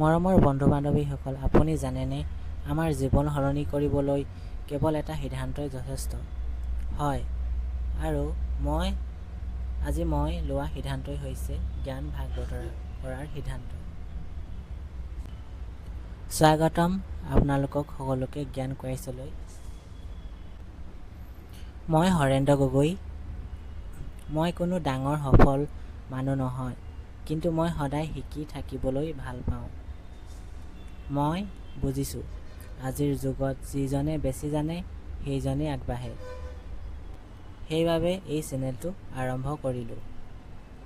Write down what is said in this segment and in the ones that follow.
মৰমৰ বন্ধু-বান্ধৱীসকল, আপুনি জানেনে আমাৰ জীৱন সলনি কৰিবলৈ কেৱল এটা সিদ্ধান্তই যথেষ্ট হয়। আৰু মই আজি মই লোৱা সিদ্ধান্তই হৈছে জ্ঞান ভাগ বতৰা কৰাৰ সিদ্ধান্ত। স্বাগতম আপোনালোকক সকলোকে জ্ঞান কুৱেষ্টলৈ। মই হৰেন্দ্ৰ গগৈ। মই কোনো ডাঙৰ সফল মানুহ নহয়, কিন্তু মই সদায় শিকি থাকিবলৈ ভাল পাওঁ। মই বুজিছোঁ, আজিৰ যুগত যিজনে বেছি জানে সেইজনেই আগবাঢ়ে। সেইবাবে এই চেনেলটো আৰম্ভ কৰিলোঁ,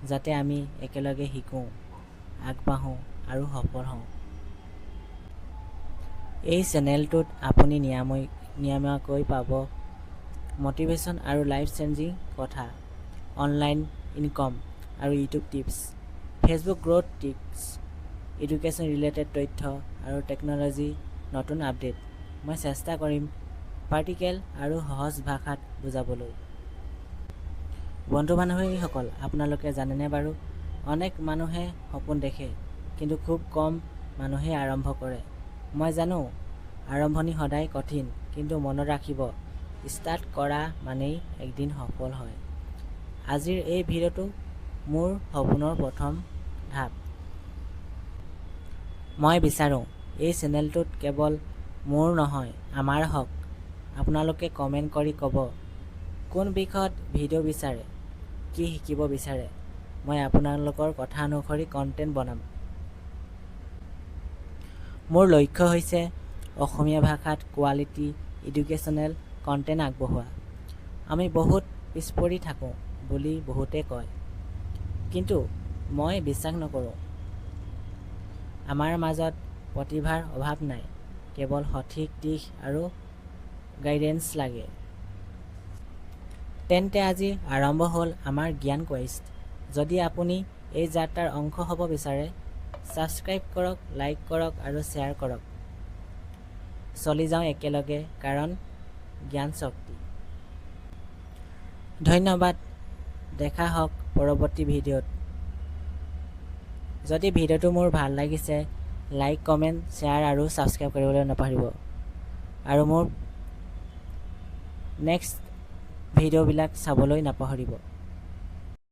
যাতে আমি একেলগে শিকোঁ, আগবাঢ়োঁ আৰু সফল হওঁ। এই চেনেলটোত আপুনি নিয়মীয়াকৈ পাব মটিভেশ্যন আৰু লাইফ চেঞ্জিং কথা, অনলাইন ইনকম আৰু YouTube tips, Facebook growth tricks, education related তথ্য আৰু টেকন'লজি নতুন আপডেট। মই চেষ্টা কৰিম প্ৰেক্টিকেল আৰু সহজ ভাষাত বুজাবলৈ। বন্ধু বান্ধৱীসকল, আপোনালোকে জানেনে বাৰু, অনেক মানুহে সপোন দেখে, কিন্তু খুব কম মানুহেই আৰম্ভ কৰে। মই জানো, আৰম্ভণি সদায় কঠিন, কিন্তু মনত ৰাখিব, ষ্টাৰ্ট কৰা মানেই একদিন সফল হয়। আজিৰ এই ভিডিঅ'টো মোৰ সপোনৰ প্ৰথম ধাপ। মই বিচাৰোঁ এই চেনেলটোত কেৱল মোৰ নহয়, আমাৰ হওক। আপোনালোকে কমেণ্ট কৰি ক'ব কোন বিষয়ত ভিডিঅ' বিচাৰে, কি শিকিব বিচাৰে। মই আপোনালোকৰ কথা অনুসৰি কণ্টেণ্ট বনাম। মোৰ লক্ষ্য হৈছে অসমীয়া ভাষাত কোৱালিটি এডুকেশ্যনেল কণ্টেণ্ট আগবঢ়োৱা। আমি বহুত পিছ পৰি থাকোঁ বুলি বহুতে কয়, কিন্তু মই বিশ্বাস নকৰোঁ। আমাৰ মাজত প্ৰতিভাৰ অভাৱ নাই, কেৱল সঠিক দিশ আৰু গাইডেন্স লাগে। তেন্তে আজি আৰম্ভ হ'ল আমাৰ জ্ঞান কুৱেষ্ট। যদি আপুনি এই যাত্ৰাৰ অংশ হ'ব বিচাৰে, ছাবস্ক্ৰাইব কৰক, লাইক কৰক আৰু শ্বেয়াৰ কৰক। চলি যাওঁ একেলগে, কাৰণ জ্ঞান শক্তি। ধন্যবাদ, দেখা হওক পৰৱৰ্তী ভিডিঅ'ত। যদি ভিডিঅ'টো মোৰ ভাল লাগিছে, লাইক, কমেণ্ট, শ্বেয়াৰ আৰু ছাবস্ক্ৰাইব কৰিবলৈ নাপাহৰিব আৰু মোৰ নেক্সট ভিডিঅ'বিলাক চাবলৈ নাপাহৰিব।